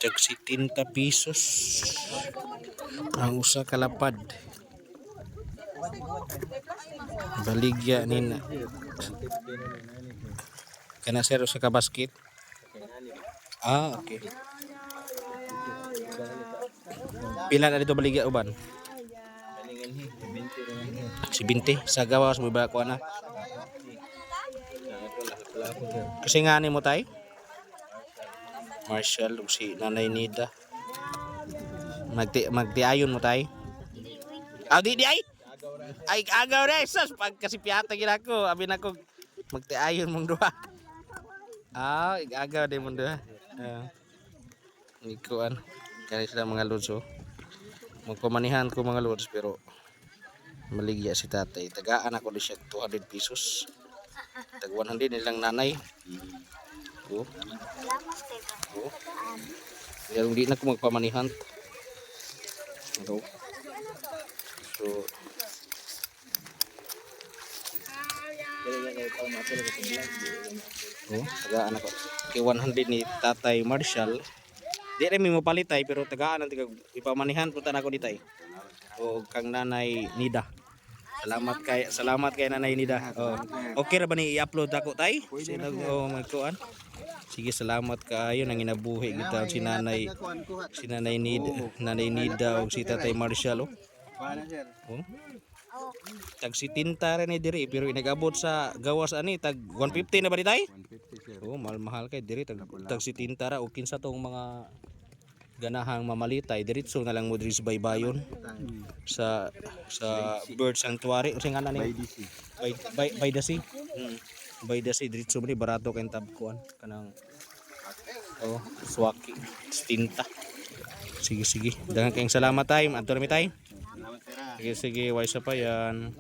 Tag 70 pesos ang usa ka lapad. Baligya nina. Kana, sir, usa ka basket. Ah, okay. Pila na dito baligya uban? Si 20 sa gawas mo ba ko na? Kasi nga ni mo tay? Marshall ug si Nanay Nida. Magtiayon mo tay? Ah, di di ay. Ay, agaw na sus pag kasi piyata gid ako, abi nako magtiayon mong duha. Ah, agaw di mong duha. Ah. Ikuan. Kani sila, mga lods, oh. Magpamanihan ko, mga lods, pero maligya si tatay. Tagaan ako di siya 200 pesos. Tag 100 nilang nanay. Oh. Oh. Pero hindi na ko magpamanihan. Ano? So, oh, tagaan ako. Kay 100 ni Tatay Marshall. Di rin mi mapalitay pero tagaan ang tiga ipamanihan punta na ako ditay. O kang Nanay Nida. Salamat kay Nanay Nida. Oh. Okay ra ba ni i-upload ako, tay? Sila oh magkuan. Sige, salamat kaayo nang inabuhi kita si Nanay Nida o si Tatay Marshall, oh. Oh. Tag 70 ra ni diri pero inagabot sa gawas ani tag 150 na ba di tay? 150, sir. Oh, mahal-mahal kay diri tag 70 ra o kinsa tong mga ganahang mamalitay, diretso na lang mo diri sa Baybayon sa bird sanctuary o nga ni By DC. By the sea. By the sea diretso mo ni barato kay tabkuan kanang oh swaki 70. Sige, sige. Daghang kayong salamat tay. Adto na mi tay. Salamat, sir. Sige, sige, wise pa yan.